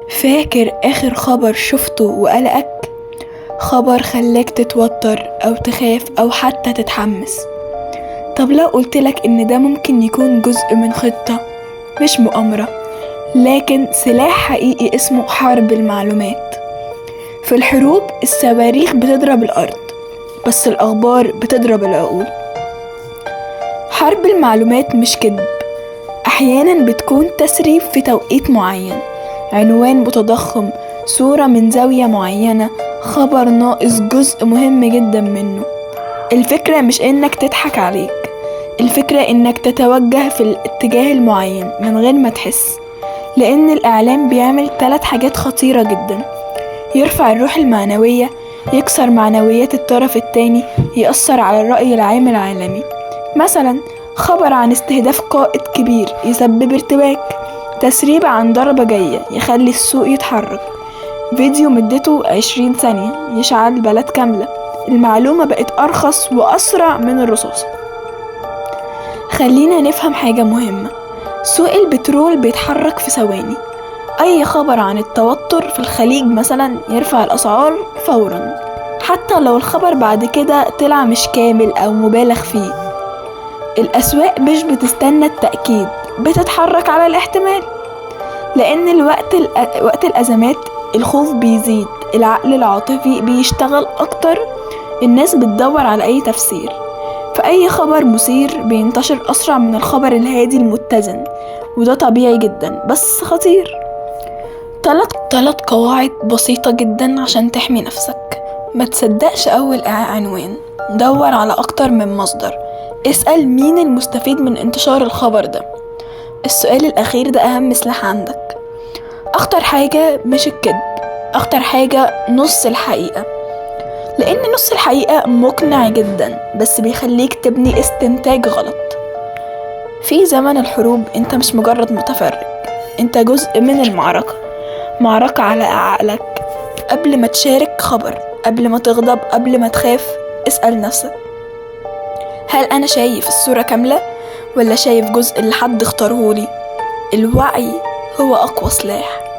فاكر آخر خبر شفته وقلقك؟ خبر خلاك تتوتر أو تخاف أو حتى تتحمس. طب لو قلتلك إن ده ممكن يكون جزء من خطة، مش مؤامرة، لكن سلاح حقيقي اسمه حرب المعلومات. في الحروب الصواريخ بتضرب الأرض، بس الأخبار بتضرب العقول. حرب المعلومات مش كذب، أحيانا بتكون تسريب في توقيت معين، عنوان متضخم، صورة من زاوية معينة، خبر ناقص جزء مهم جدا منه. الفكرة مش إنك تضحك عليك، الفكرة إنك تتوجه في الاتجاه المعين من غير ما تحس. لأن الإعلام بيعمل 3 حاجات خطيرة جدا: يرفع الروح المعنوية، يكسر معنويات الطرف التاني، يأثر على الرأي العام العالمي. مثلا خبر عن استهداف قائد كبير يسبب ارتباك، تسريب عن ضربة جاية يخلي السوق يتحرك، فيديو مدته 20 ثانية يشعل بلد كاملة. المعلومة بقت أرخص وأسرع من الرصاصة. خلينا نفهم حاجة مهمة: سوق البترول بيتحرك في ثواني. أي خبر عن التوتر في الخليج مثلا يرفع الأسعار فورا، حتى لو الخبر بعد كده طلع مش كامل أو مبالغ فيه. الأسواق مش بتستنى التأكيد، بتتحرك على الاحتمال. لأن وقت الأزمات الخوف بيزيد، العقل العاطفي بيشتغل أكتر، الناس بتدور على أي تفسير. فأي خبر مثير بينتشر أسرع من الخبر الهادي المتزن، وده طبيعي جدا بس خطير. تلات قواعد بسيطة جدا عشان تحمي نفسك. ما تصدقش أول عنوان، دور على أكتر من مصدر، اسأل مين المستفيد من انتشار الخبر ده. السؤال الأخير ده أهم سلاح عندك. أخطر حاجة مش الكذب، أخطر حاجة نص الحقيقة، لأن نص الحقيقة مقنع جدا بس بيخليك تبني استنتاج غلط. في زمن الحروب انت مش مجرد متفرج، انت جزء من المعركة، معركة على عقلك. قبل ما تشارك خبر، قبل ما تغضب، قبل ما تخاف، اسأل نفسك: هل أنا شايف الصورة كاملة ولا شايف جزء اللي حد اختارهولي؟ الوعي هو أقوى سلاح.